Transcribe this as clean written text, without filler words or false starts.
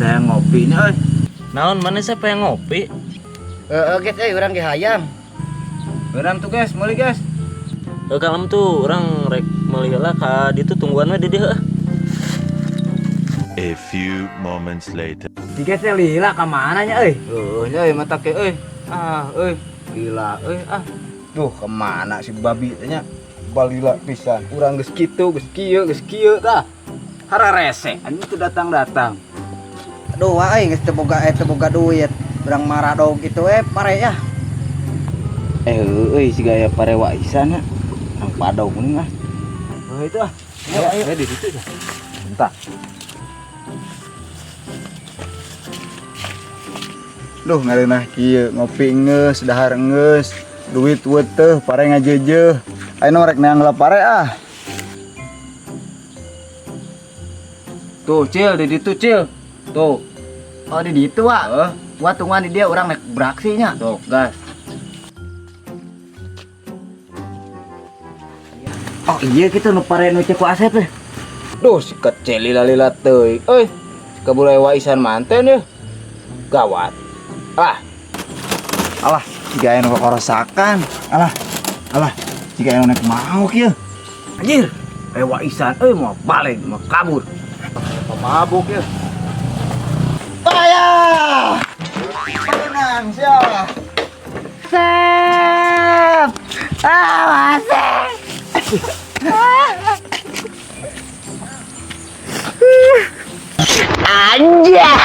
Saya ngopi nya euy. Naon mana siapa yang ngopi? Heeh, guys, euy urang ge hayang. Beunang tuh guys, meuli guys. Heuh kalem tuh urang rek meuli heula ka ditu tungguan we di dieu heuh. A few moments later. Si guys teh lila ka mana nya euy? Heuh nya euy mata ke euy. Ah euy, lila euy ah. Duh, kemana si babi teh nya? Balila pisan. Urang geus kitu, geus kieu, geus kieu tah. Hararese, anjing teu datang-datang. Aduh, wah euy geus teu boga duit. Urang maradog gitu pare ya. Eh euy si gaya pare waisan nya. Nang padog mending ah. Oh itu ah. Ayo, ayo, ayo di situ dah. Bentar. Duh ngareunah kieu ngopi geus, dahar geus, duit weteuh, pare ngajeujeuh. Ayeuna rek neang lah pare ah. Tuh, Cil, di ditu, Cil. Tuh. Oh, di ditu, Wak. Heeh. Wah, tungguan di dia urang naik beraksi nya. Tuh, gas. Oh, iya gitu nu pare nu cek ku Asep teh. Duh, si kecil lila-lila teuing. Euy, kabulai waisan manten ya. Gawat. Ah, Alah, jika aya nu kokorosakan. Alah, alah, jika aya nu naik mau kieu. Anjir. Eh waisan euy mau balik, mau kabur. Pemabuk ya. Payah! Menang sia. Sep. Ah, Asep. Anjay.